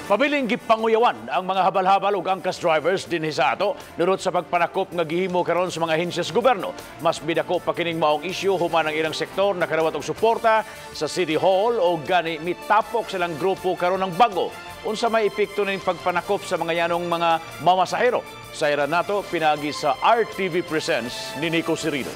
Pabiling gipanguyawan ang mga habal-habal ug angkas drivers dinhi sa ato nurot sa pagpanakop nga gihimo karon sa mga ahensya sa gobyerno. Mas bidako pa kining maong isyu human ang ilang sektor nakadawat og suporta sa City Hall o gani mitapok silang grupo karon ng bago. Unsa may epekto ning pagpanakop sa mga yanong mga mamasahero? Sayran nato pinaagi sa RTV Presents ni Nico Sirino.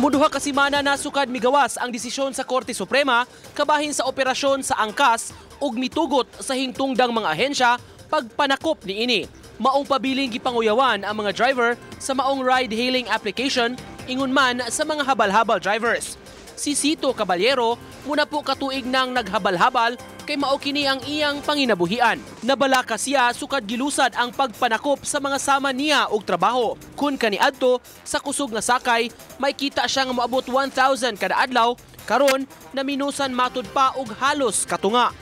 Muduha ka semana nasukad migawas ang desisyon sa Korte Suprema kabahin sa operasyon sa angkas ug mitugot sa hingtungdang mga ahensya pagpanakop niini. Maong pabiling gipanguyawan ang mga driver sa maong ride-hailing application ingon man sa mga habal-habal drivers. Si Sito Caballero muna po katuig nang naghabal-habal kay mao kini ang iyang panginabuhian. Nabalaka siya sukad gilusad ang pagpanakop sa mga sama niya og trabaho. Kun kaniadto sa kusog nga sakay, may kita siya nga moabot 1,000 kada adlaw, karon naminusan matud pa og halos katunga.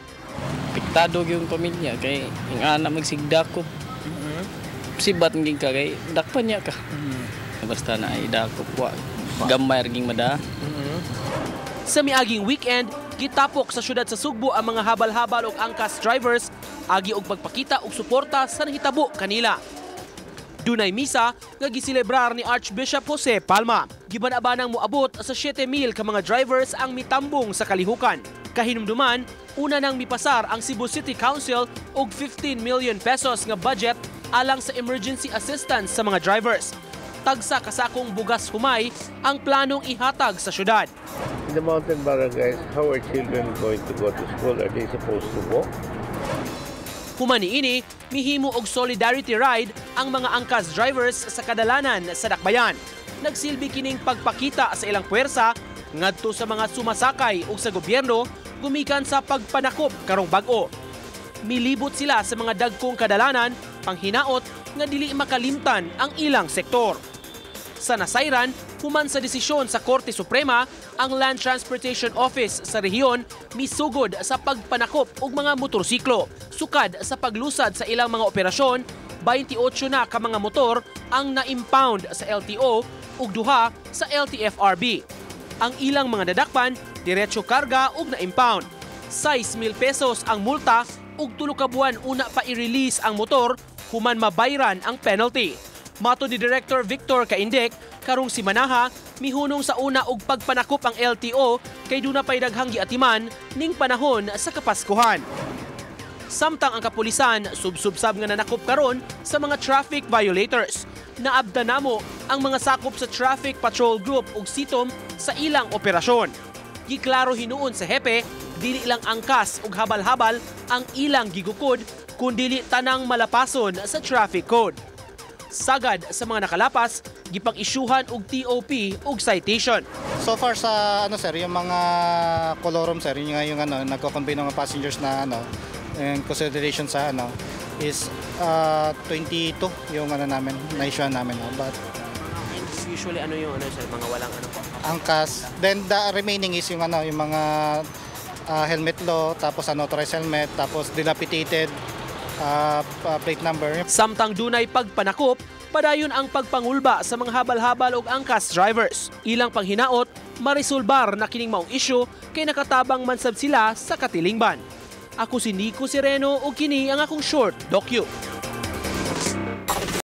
Piktado gyud pamilya kay ang anak magsigdakop. Sibat ngin ka kay dakpan niya ka. Basta na ay dakop wa gamay ra ging mada. Sa miaging weekend, gitapok sa syudad sa Sugbo ang mga habal-habal og angkas drivers agi og pagpakita og suporta sa nahitabo kanila. Dunay misa nga giselebrar ni Archbishop Jose Palma. Giban-abanang moabot sa 7,000 ka mga drivers ang mitambong sa kalihukan. Kahinumduman, una nang mipasar ang Cebu City Council og 15 million pesos nga budget alang sa emergency assistance sa mga drivers. Tagsa kasakong bugas humay ang planong ihatag sa syudad. In the mountain barangays, how are children going to go to school? Are they supposed to walk? Human niini, mihimo og solidarity ride ang mga angkas drivers sa kadalanan sa Dakbayan. Nagsilbi kining pagpakita sa ilang puwersa ngadto sa mga sumasakay ug sa gobyerno gumikan sa pagpanakop karong bag-o. Milibot sila sa mga dagkong kadalanan panghinaot nga dili makalimtan ang ilang sektor. Sa nasayran, human sa desisyon sa Korte Suprema, ang Land Transportation Office sa rehiyon misugod sa pagpanakop og mga motorsiklo. Sukad sa paglusad sa ilang mga operasyon, 28 na ka mga motor ang na-impound sa LTO ug duha sa LTFRB. Ang ilang mga nadakpan, diretso karga ug na-impound. 6,000 pesos ang multa ug 3 ka buwan una pa i-release ang motor human mabayran ang penalty. Mato ni Director Victor Kaindek, karong simanaha, mihunong sa una og pagpanakop ang LTO kay duna pay daghang giatiman ning panahon sa Kapaskuhan. Samtang ang kapulisan, subsubsab nga nanakop karon sa mga traffic violators. Naabda namo ang mga sakop sa Traffic Patrol Group ug sitom sa ilang operasyon. Giklaro hinuon sa hepe, dili lang angkas ug habal-habal ang ilang gigukod kundili tanang malapason sa traffic code. Sagad sa mga nakalapas, gipang-isyuhan og TOP ug citation. So far sa ano sir, yung mga colorum sir, yung ano nagko-convey ng mga passengers na ano in consideration sa ano is 22 yung ano namin, na-issue namin. No? But usually ano yung ano sir, mga walang ano po? Angkas. Then the remaining is yung ano, yung mga helmet law, tapos unauthorized helmet, tapos dilapidated plate number. Samtang dunay pagpanakop, padayon ang pagpangulba sa mga habal-habal ug angkas drivers. Ilang panghinaot, marisolbar na kining maong isyu kay nakatabang man sab sila sa katilingban. Ako si Nico Sereno ug kini ang akong short docu.